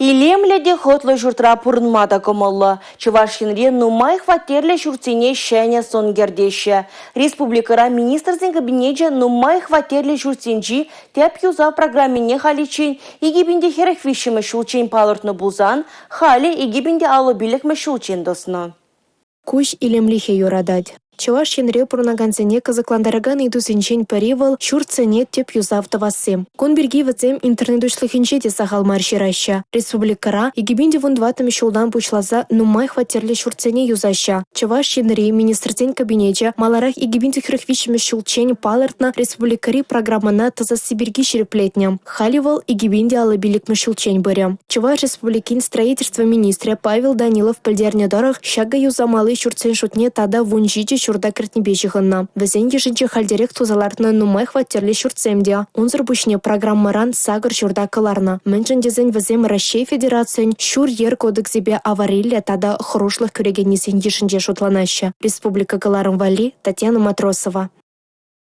Илемлӗ те хӑтлӑ ҫуртра пурӑнма та кӑмӑллӑ. Чӑваш Енре нумай хваттерлӗ ҫуртсене ҫӗнӗ сӑн кӗртеҫҫӗ. Республикӑра Министрсен Кабинечӗ нумай хваттерлӗ ҫуртсенчи тӗп юсав программине халиччен 2043-мӗш ҫулччен палӑртнӑ пулсан, халӗ 2055-мӗш ҫулччен тӑснӑ. Куҫ илемлӗхе юратать. Чӑваш Енре пурӑнакансене кӑсӑклантаракан ыйтусенчен пӗри вӑл – ҫуртсене тӗп юсав тӑвасси. Кун пирки вӗсем интернет уҫлӑхӗнче те сахал мар ҫыраҫҫӗ. Республикӑра 2014-мӗш ҫултан пуҫласа нумай хваттерлӗ ҫуртсене юсаҫҫӗ. Чӑваш Енри Министрсен Кабинечӗ маларах 2043-мӗш ҫулччен палӑртнӑ республикӑри программӑна тӑсасси пирки ҫирӗплетнӗ. Халӗ вӑл 2055-мӗш ҫулччен пырӗ. Чӑваш Республикин строительство министрӗ Павел Данилов пӗлтернӗ тӑрӑх, ҫакӑ юсамалли ҫуртсен шутне тата 17 ҫурта кӗртнипе ҫыхӑннӑ. Вӗсен йышӗнче хальтерех туса лартнӑ нумай хваттерлӗ ҫуртсем те. Унсӑр пуҫне программӑран сакӑр ҫурта кӑларнӑ. Мӗншӗн тесен вӗсем Раҫҫей Федерацийӗн Ҫур-йӗр кодексӗпе авариллӗ тата хӑрушлӑх кӳрекеннисен йышӗнче шутланаҫҫӗ. Республика кӑларӑм валли Татьяна Матросова.